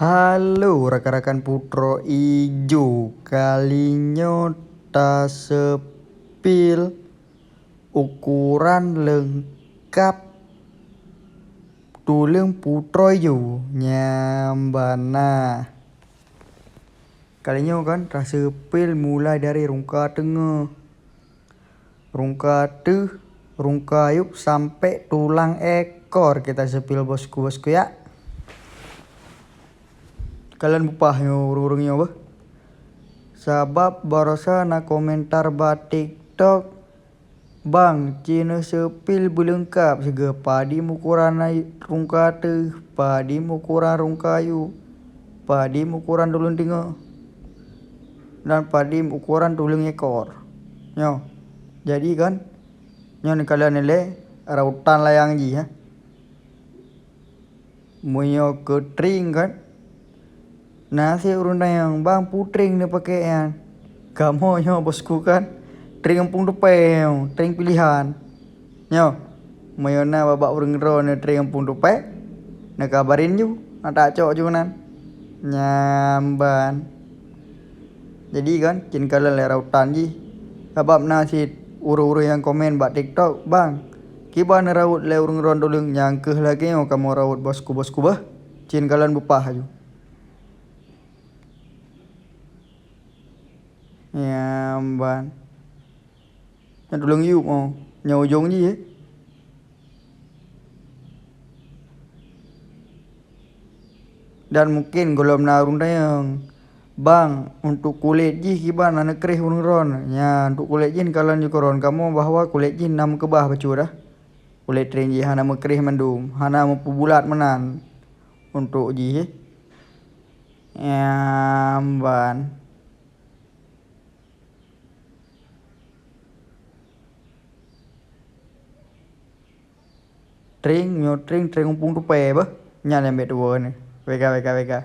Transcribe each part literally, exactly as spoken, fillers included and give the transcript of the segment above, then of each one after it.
Halo rakan-rakan Putroe Ijo, kali nyoe taseupil ukuran leungkap tuleueng Putroe Ijo nyang bana. Kali nyoe kan taseupil mulai dari rungka teungoh, rungka teuh, rungka yup sampai tulang ekor kita seupil bosku-bosku ya. Kalian bupah nyoe ureueng-ureueng nyoe beh. Sabab barosa na komentar bak TikTok, "Bang, ci neuseupil beuleungkap sigoe padum ukuran rungka teuh, padum ukuran rungka yup, padum ukuran tuleueng teungoh, dan padum ukuran tuleueng ekor." Nyoe. Jadi kan, nyoe neukalon ilée rautan layang jih, ya. Meunyoe keu tring kan, na sit ureueng tanyong, "Bang, peue tring neupakè nyan?" Kamoe nyoe bosku kan, tring gampông tupée nyoe, tring pilihan. Nyoe, meunyoe na babah ureueng droeneuh tring gampông tupée, neukabarin ju, na tacok ju nan. Nyan ban. Jadi kan, cit neukalon lé rautan jih. Sabab na sit ureueng-ureueng nyang komen bak TikTok, "Bang, kiban neuraut lé ureueng droen tuleueng, nyang kheueh lagée nyoe kamoe raut bosku-bosku beh." Cit neukalon bupah aju. Nyan ban. Nyan tuleueng yup, oh. Nyan ujong jih, eh. Dan mungkin gohlom na ureueng tanyong, "Bang, untuk kulét jih kiban hana kreh ureueng droen?" Nyan, untuk kulét jih neukalon ju keudroe kamoe bahwa kulét jih na meukeubah bacut dah. Kulét tring jih hana meukreh mandum, hana meupeubulat meunan untuk jih. Nyan ban. Tring, nyoe tring, tring gampông tupée beh. Nyan nyang bék tuwoe nyoe. Weka, weka, weka.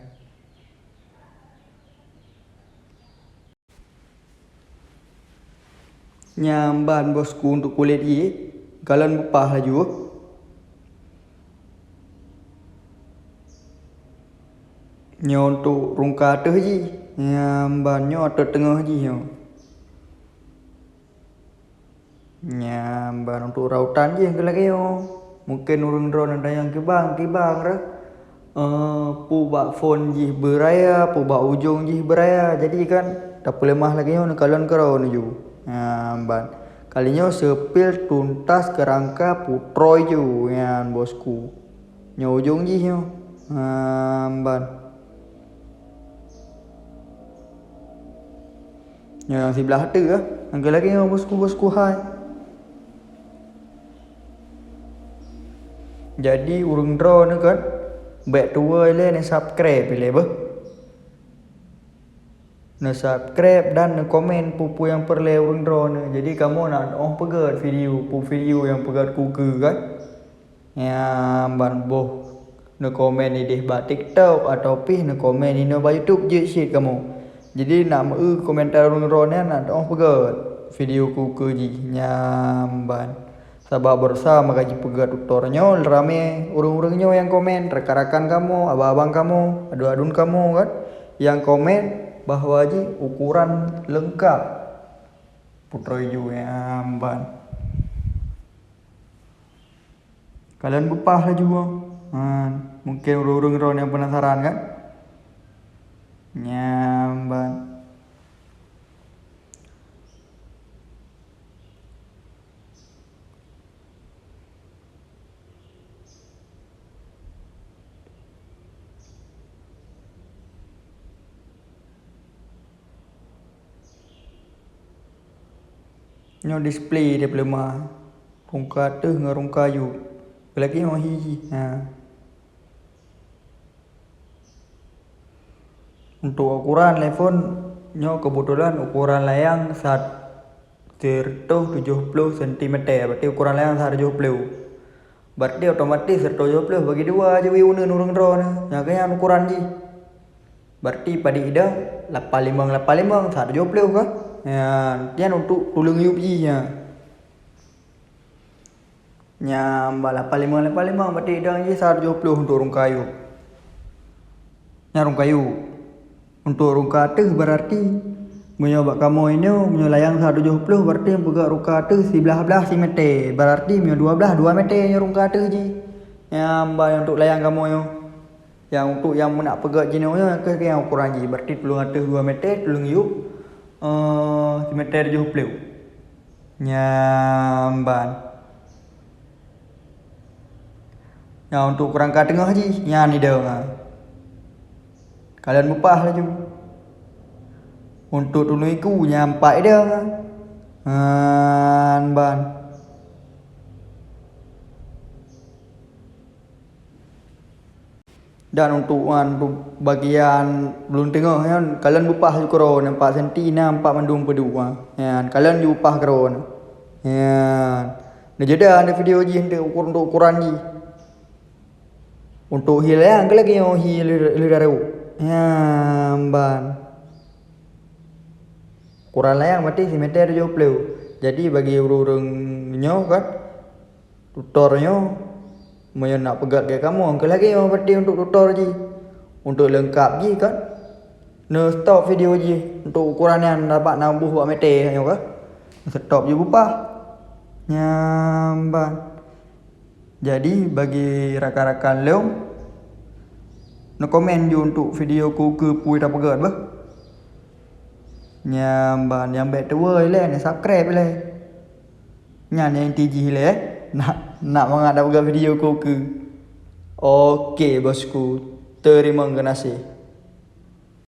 Nyan ban bosku untuk kulét jih, kalon bupah laju. Nyoe untuk rungka ateueh jih, nyan ban nyoe ateueh teungoh jih nyoe. Nyan ban untuk rautan jih keu lagée nyoe. Mungken ureuëng droeneuh tanyong kibang, kibang reh. Eh, peue bak phon jih beuraya, peue bak ujong jih beuraya. Jadi kan tapeuleumah lagée nyoe neukalon keudroe neuju. Nyan ban. Kali nyoe seupil tuntas keurangka putroe ju nyan bosku. Nyoe ujong jih nyoe. Nyan ban. Nyoe nyang siblah ateueh, eh. Nyang keu lagée nyoe bosku-bosku hai. Jadi ureuëng droeneuh kan, bék tuwoe ilée neusubscribe ilée beuh. Neusubscribe dan neukomen peue-peue nyang peureulée ureuëng droeneuh. Jadi kamoe na óh peugét video, peue video nyang peugét kukeue kan. Nyan ban boh neukomen ideh bak TikTok atau pih neukomen inoe bak YouTube jeuet cit kamoe. Jadi nak meu-eu komentar ureuëng droeneuh na óh peugét video kukeue jih nyan ban. Sabab baroesa maka jipeugét tutor nyoe ramé ureuëng-ureuëng nyoe nyang komen, rakan-rakan kamoe, abang-abang kamoe, aduen-aduen kamoe kan, nyang komen bahwa jih ukuran leungkap putroe ju nyan ban. Kalon beupah laju, ha, mungken ureuëng-ureuëng droeneuh nyang penasaran kan? Nyan ban. Nyoe display dia peuleumah. Rungka ateueh ngon rungka yub. Lagée nyoe hi jih. Ha. Untuk ukuran iPhone, nyoe keubeutulan ukuran layang sat-, sireutoh tujoh ploh sentimeter, berarti ukuran layang sireutoh tujoh ploh. Berarti otomatis sireutoh tujoh ploh bagi dua jih uneuen ureuëng droeneuh. Nyang keu nyan ukuran jih. Berarti padit idong lapan limong, lapan limong, sireutoh tujoh ploh kah? Nyan, nyan untuk tuleueng yub jih nyan. Nyan, ba lapan limong, lapan limong, berarti idong jih sireutoh tujoh ploh untuk rungka yub. Nyan rhueng kayu. Untuk rhueng ka ateueh, berarti meunyoe bak kamoe nyoe, meunyoe layang sa tujoh ploh, berarti peugah rhueng ka ateueh siblaih blaih simètè. Berarti meunyoe dua blaih, dua mètè nyoe rhueng ka ateueh jih. Nyan ban untuk layang kamoe nyoe. Nyang untuk nyang meunak peugah jinoe nyoe, nyang keuh nyang ukuran jih. Berarti tuleueng ateueh dua mètè, tuleueng yup, eh, simètè tujoh ploh. Nyan ban. Nyan untuk ukuran ka teungoh jih, nyan idong, ha. Kalon beupah laju. Untuk tuleueng iku, nyan pat idong, ha. Nyan ban. Dan untuk, an, untuk bagian blueng teungoh nyan, kalon beupah laju keudroe, nyan pat senti, nyan pat mandum peuduek, ha. Nyan, kalon laju beupah keudroe nyan. Nyan. Neujedah nyan video jih untuk ukur-, untuk ukuran jih. Untuk hi layang keuh lagèe nyoe hi lé-, lé daru. Nyan ban. Ukuran layang berarti simètè tujoh ploh. Jadi bagi ureueng-ureueng nyoe kan, tutor nyoe, meunyoe nak peugah lagèe kamoe, keuh lagèe nyoe berarti untuk tutor jih. Untuk leungkap jih kan, neu-stop video jih untuk ukuran nyan, dapat na boh bak mètè nyoe kah. Stop jih beupah. Nyan ban. Jadi bagi rakan-rakan lôn, neukomen ju untuk video ku keu peue tapeugah beuh. Nyan ban, nyang bèk tuwoe ilèe, neu-subscribe ilèe. Nyan nyang inti jih ilèe, eh. Nak, nak mangat tapeugah video ku keu. Oke, bosku. Teurimong geunaséh.